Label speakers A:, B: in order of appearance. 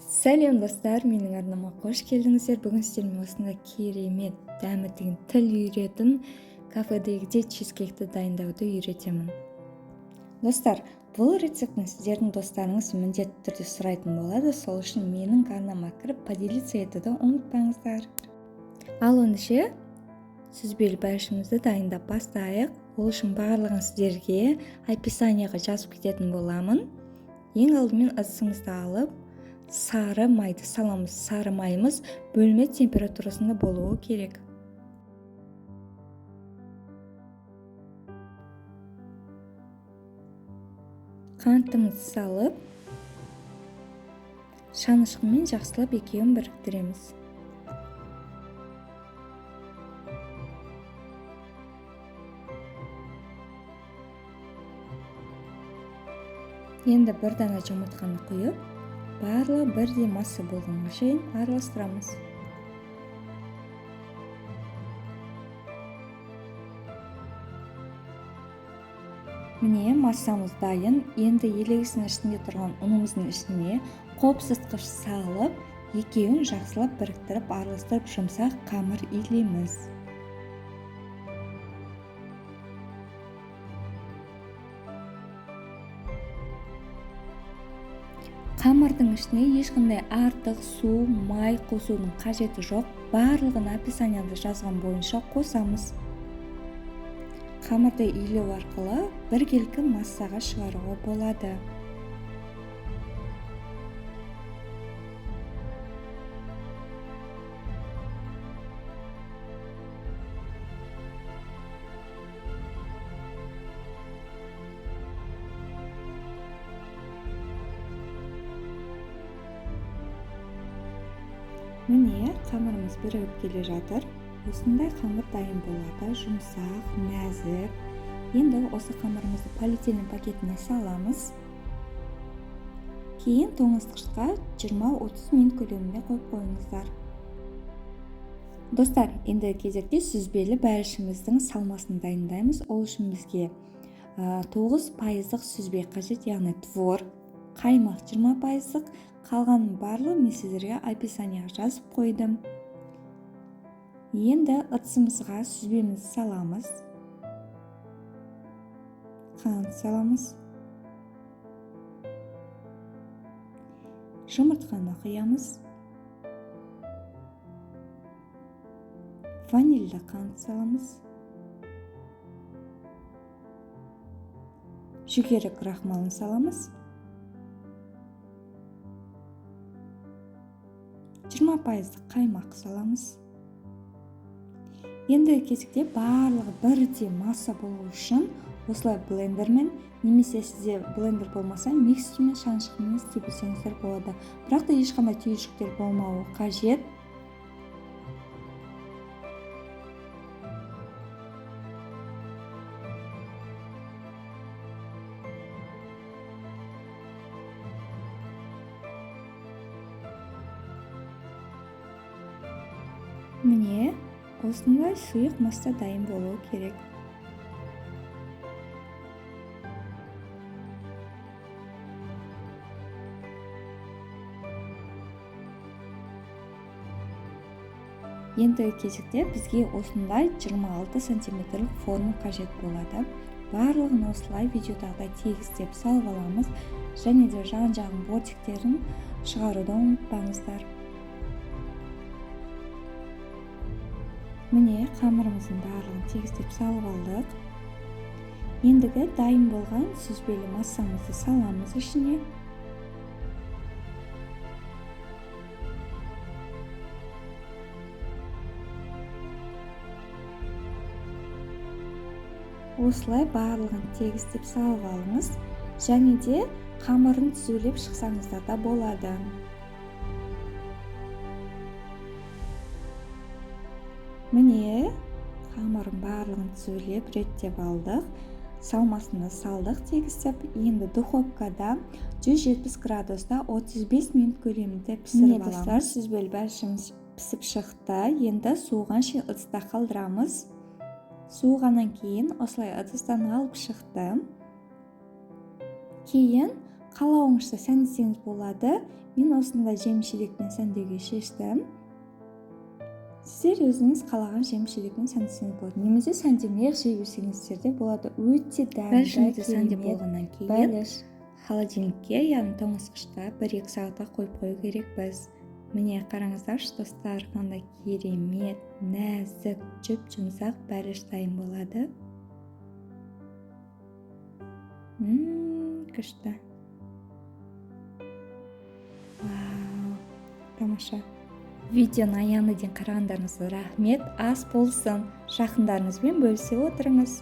A: Сәлем, достар! Менің арнама қош келдіңіздер. Бүгін сіздермен осындай керемет дәмі деген тіл үйіретін кафедегідей чизкейкті дайындауды үйретемін. Достар, бұл рецептін сіздердің достарыңыз міндетті түрде сұрайтын болады. Сол үшін менің арнама кіріп, поделиться етуді ұмытпаңыздар. Ал ендеше сүзбелі бәлішімізді дайындап бастайық. Ол үшін барлығын сіздерге описанияға жазып кететін боламын. Ең алдымен ыдысымызды алып, сары майды саламыз. Сары майымыз бөлме температурасында болуы керек. Қантымызды салып, шанышқымен жақсылап екеуін біріктіреміз. Енді бір дана жұмыртқаны құйып, барлығы бірдей масса болғанға шейін араластырамыз. Міне, массамыз дайын. Енді елегіздің ішінде тұрған ұнымыздың ішіне қопсытқыш салып, екеуін жақсылап біріктіріп, араластырып, жұмсақ қамыр илейміз. Қамырдың ішіне ешқандай артық су, май қосудың қажеті жоқ. Барлығын описанияда жазған бойынша қосамыз. Қамырды илеу арқылы біркелкі массаға шығаруға болады. Міне, қамырымыз бірігіп келе жатыр. Осындай қамыр дайын болады, жұмсақ, нәзік. Енді осы қамырымызды полиэтилен пакетіне саламыз. Кейін тоңазытқышқа 20-30 минут көлемінде қойып қойыңыздар. Достар, енді кезекте сүзбелі бәлішіміздің салмасын дайындаймыз. Ол үшін бізге 9 пайыздық сүзбе қажет, яғни творог, қаймақ 20 пайыздық. Қалғанның барлығы мен сіздерге описанияға жазып қойдым. Енді ыдысымызға сүзбемізді саламыз, қант саламыз, жұмыртқаны құямыз, ванильді қант саламыз, жүгері крахмалын саламыз, 20 пайыздық қаймақ саламыз. Енді кезекте барлығы бірдей масса болу үшін осылай блендермен немесе сізде блендер болмаса, миксермен, шанышқымен істей берсеңіздер болады. Бірақ та ешқандай түйіршіктер болмауы қажет. Міне, осындай сұйық масса дайын болуы керек. Ендігі кезекте бізге осындай 26 сантиметрлік форма қажет болады. Барлығын осылай видеодағыдай тегістеп салып аламыз және де жан жағын, бортиктерін шығаруды ұмытпаңыздар. Міне, қамырымыздың барлығын тегістеп салып алдық. Ендігі дайын болған сүзбелі массамызды саламыз ішіне. Осылай барлығын тегістеп салып алыңыз және де қамырын түзулеп шықсаңыздар да болады. Міне, қамырын барлығын түзулеп, реттеп алдық, салмасын да салдық тегістеп. Енді духовкада 170 градуста 35 минут көлемінде пісіріп аламыз. Достар, сүзбелі бәлішіміз пісіп шықты. Енді суыған шейін ыдыста қалдырамыз. Суығаннан кейін осылай ыдыстан алып шықты. Кейін Қалауыңызша сәндесеңіз болады. Мен осындай жеміс жидекпен сәндеуге шештім. Сіздер өзіңіз қалаған жеміс жидекпен сәндесеңіз болады немесе сәндемей ақ жей берсеңіздер де болады. Өте дәмді.
B: Бәлішімізді сәндеп
A: керемет
B: болғаннан кейін
A: бәліш.
B: Холодильникке, яғни тоңазытқышқа 1-2 сағатқа қойып қою керекпіз. Міне, қараңыздаршы, достар, қандай керемет нәзік, жұп жұмсақ бәліш дайын болады. Күшті, вау, тамаша! Видеоны аяғына дейін қарағандарыңызға рахмет. Ас болсын! Жақындарыңызбен бөлісе отырыңыз.